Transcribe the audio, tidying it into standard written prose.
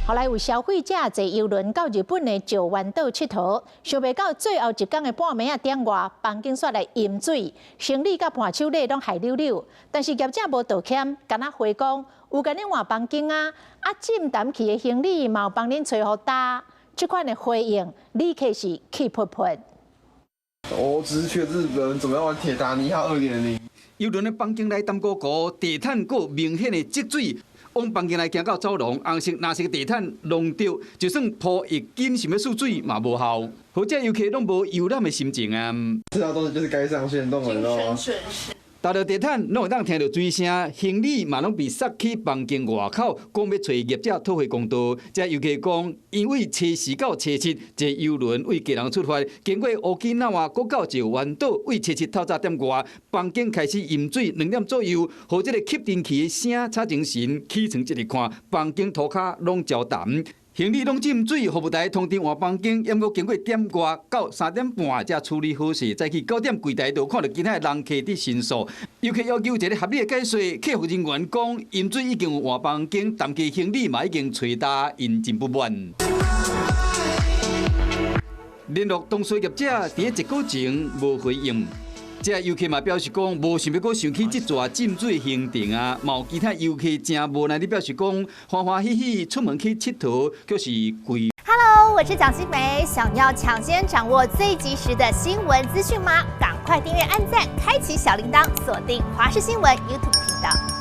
後來有消費者坐郵輪到日本的石垣島𨑨迌，想袂到最後一工的半暝仔點外，房間煞來淹水，行李佮伴手禮攏害溜溜。但是業者無道歉，干焦回講有共恁換房間啊，啊浸沉去的行李嘛有幫恁揣予焦。這款的回應，立刻是氣噗噗。我只是去日本，怎麼樣玩鐵達尼號2.0？郵輪的房間內澹糊糊，地毯閣明顯的積水。往房間內行到走廊，紅色、藍色地毯攏著，就算鋪浴巾想欲欶水嘛無效。予遮遊客攏無遊覽的心情啊！這套東西就是該上限動了，你知道嗎？踏著地毯攏會當聽著水聲，行李嘛攏被塞去房間外口，講欲揣業者討回公道。遮遊客講，因為初四到初七坐郵輪對基隆出發，經過沖繩島，閣到石垣島，對初七透早點外，房間開始淹水，2點左右，予這個吸塵器的聲吵精神，起床一看，房間塗跤攏焦澹。行李攏浸水，服務台通知換房間，猶閣經過點外到3點半才處理好勢，早起9點櫃台就看著其他人客佇申訴，遊客要求一个合理的解釋，客服人員講淹水已經有換房間，澹去行李嘛已經揣焦，𪜶真不滿。聯絡當事業者佇一個前無回應。這遊客嘛表示講，無想欲閣想起這逝浸水行程啊，嘛有其他遊客誠無奈地表示講，歡歡喜喜出門去𨑨迌，卻是規。 Hello，我是蔣新梅，想要搶先掌握最及時的新聞資訊嗎？趕快訂閱、按讚、開啟小鈴鐺，鎖定華視新聞 YouTube 頻道。